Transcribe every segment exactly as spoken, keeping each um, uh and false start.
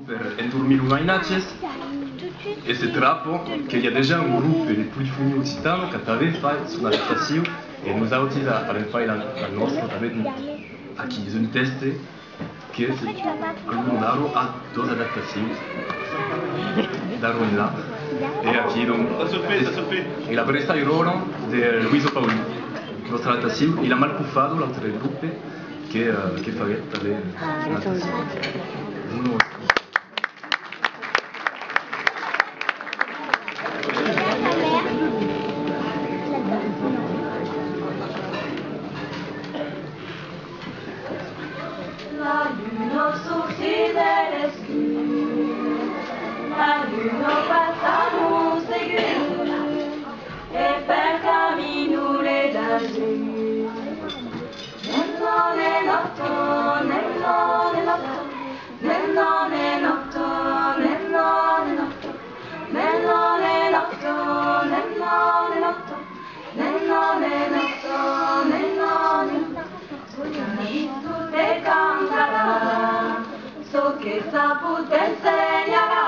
Per endormir los mainatges, e se trapa que i a dejà un grop de polifonia occitana qu'a tanben fait son adaptacion, e nosautis a-, avèm fait la, la nòstra tanben aquí, es un tèxte que se, que lo Naro a dos adaptacions d'ara enlà. E aquí, donc, es, e la prèsta era òra de Luisa Paulin, nòstra adaptacion, e la Malcofada, l'autre grop, que, eh, que faguèt tanben una adaptacion. La luna sortit de l'escur, la luna passa mon segur, e pel camin lo le d'azur. Nena, nena, nena, nena, nena, nena, nena, nena, nena, nena, nena, nena, nena, nena, nena, nena, nena, nena, nena, te cantarà, çò que sap te ensenharà,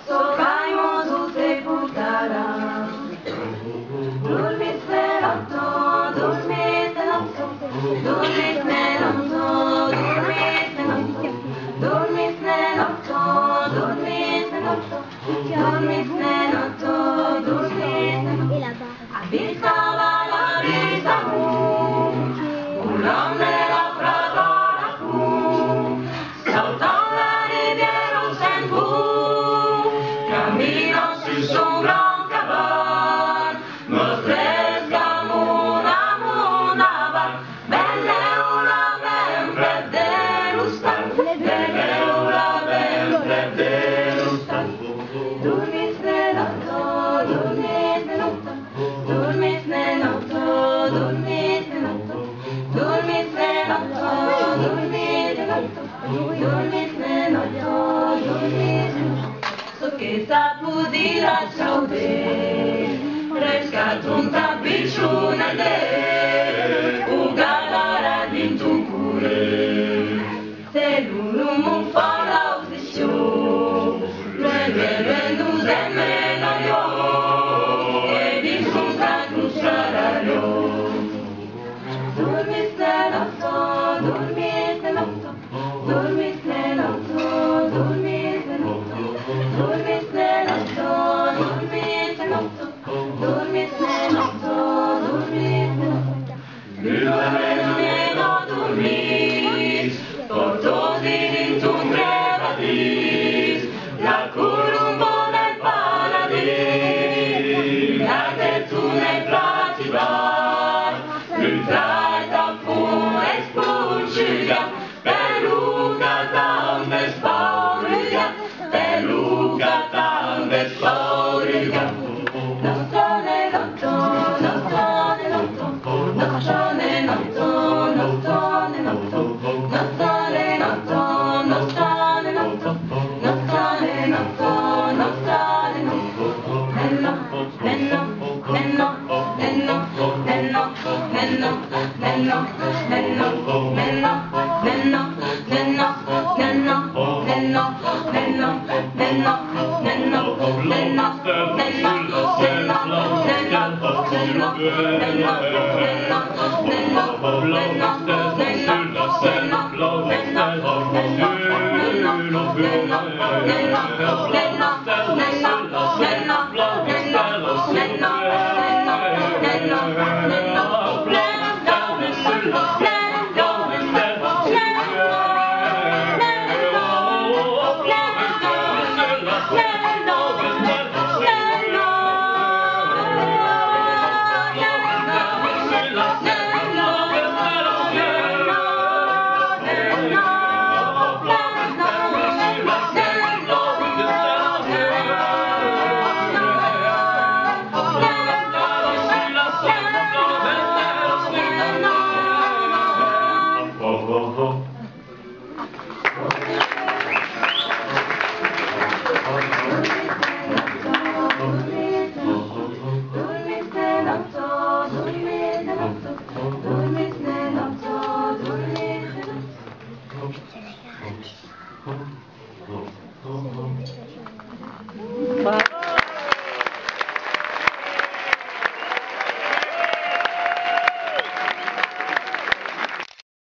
çò qu'aimon te portarà. Dormitz, nenòta, dormitz, nenòta, dormitz, nenòta, dormitz, nenòta, dormitz, nenòta, dormitz, nenòta. Dormitz, nenòta, dormitz, nenòta. Abitava la brisa, volant de la frasa a la font, sautant la ribièra au sent fons, caminant sus son grand caval, mos tresca mont amont aval. Benlèu la ben prèp de l'ostal, benlèu la ben prèp de l'ostal. Dormitz, nenòta, dormitz, nenòta, dormitz, nenòta, dormitz, nenòta, dormitz, nenòta, dormitz, nenòta, dormitz, nenòta, dormitz, nenòta. Çò que sap dire chaudèr, rescaton ta pichoneta, o gardarà dins ton coret. Se lo, lo mond fa l'audicion, luènh, luènh, luènh nos emmenarà, e dins son trac nos trarà. Dormitz, nenòta, dormitz, nenòta, dormitz, nenòta, dormitz, nenòta, dormitz, nenòta, dormitz, nenòta, dormitz, nenòta, dormitz, nenòta. Nena, nena, nena, dormitz, pòrta-ti dins ton crevadís la coromba del paradís, la de ton esplatibar, un trai tan fons esponjugat, per lo catam despaurujat, per lo catam despaurujat. Nòstra nenòta, nòstra nenòta, nòstra nenòta, nòstra nenòta, nòstra nenòta, nòstra nenòta, nòstra nenòta, nòstra nenòta. Nenò, nenò, nenò, nenò, nenò, nenò, nenò, nenò, nenò, nenò, nenò, nenò, nenò, nenò, nenò, nenò, nenò, nenò, nenò,